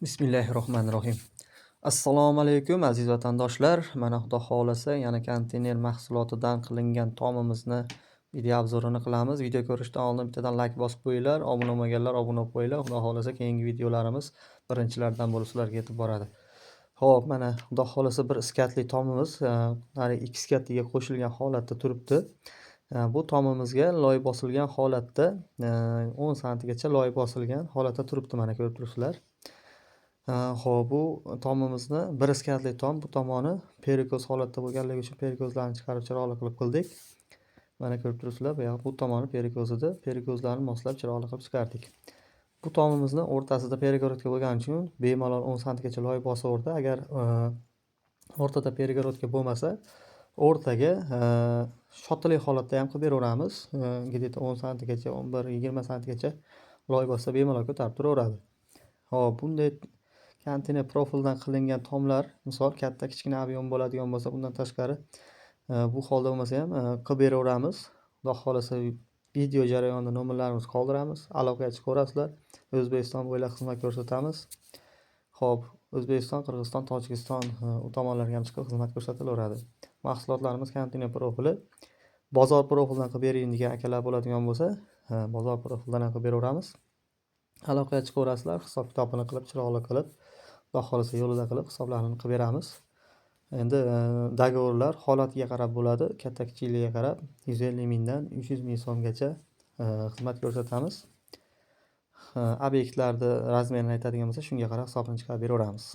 Bismillahirrohmanirrohim. Assalomu alaykum, aziz vatandoshlar. Mana, Xudo xohlasa, yana konteyner mahsulotidan qilingan tomimizni video обзор ini qilamiz. Video ko'rishdan oldin bittadan like bosib qo'yinglar, obuna bo'lmaganlar obuna bo'lib qo'yinglar. Xudo xohlasa, keyingi videolarimiz birinchilardan bo'lib sizlarga yetib boradi. Xo'p, mana, Xudo xohlasa, bir iskatli tomimiz, nari ikki iskatliga qo'shilgan holatda turibdi. Bu tomimizga loy bosilgan holatda, 10 santigacha loy bosilgan holatda turibdi, mana ko'rib turibsizlar. Xo'p, bu tomimizni bir iskatli tom, bu tomoni перекос holatda bo'lganligi uchun перекос larni chiqarib chiroyli qilib qildik. Mana ko'rib turibsizlar, bu yoq bu tomoni перекос ida, перекос larni moslab chiroyli qilib chiqardik. Bu tomimizni o'rtasida перегородка bo'lgani uchun bemalol 10 santigacha loy bosaverdi. Agar o'rtada перегородка bo'lmasa, o'rtaga shotili holatda ham qilib beraveramiz. Где-то 10 santigacha, 11, 20 santigacha loy bossa, bemalol ko'tarib turaveradi. Xo'p, bunday konteyner profildan qilingan tomlar, misol, katta, kichkina объем bo'ladigan bo'lsa, bundan tashqari bu holda bo'lmasa ham qilib beraveramiz. Xudo xohlasa, video jarayonida nomerlarimizni qoldiramiz. Aloqaga chiqaverasizlar. O'zbekiston bo'ylab xizmat ko'rsatamiz. Xo'p, O'zbekiston, Qirg'iziston, Tojikiston, u tomonlarga ham chiqib xizmat ko'rsatilaveradi. Mahsulotlarimiz konteyner profili. Bozor profilidan qilib bering degan akalar bo'ladigan bo'lsa, bozor profilidan ham qilib beraveramiz. Aloqaga chiqaverasizlar, hisob kitobini qilib, chiroyli qilib, Xudo xohlasa, yo'lida qilib hisoblarini qilib beramiz. Endi договор lar holatiga qarab bo'ladi, katta kichikligiga qarab 150 mingdan 300 ming so'mgacha xizmat ko'rsatamiz. Obyektlarni размер ini aytadigan bo'lsa, shunga qarab hisobini chiqarib beraveramiz.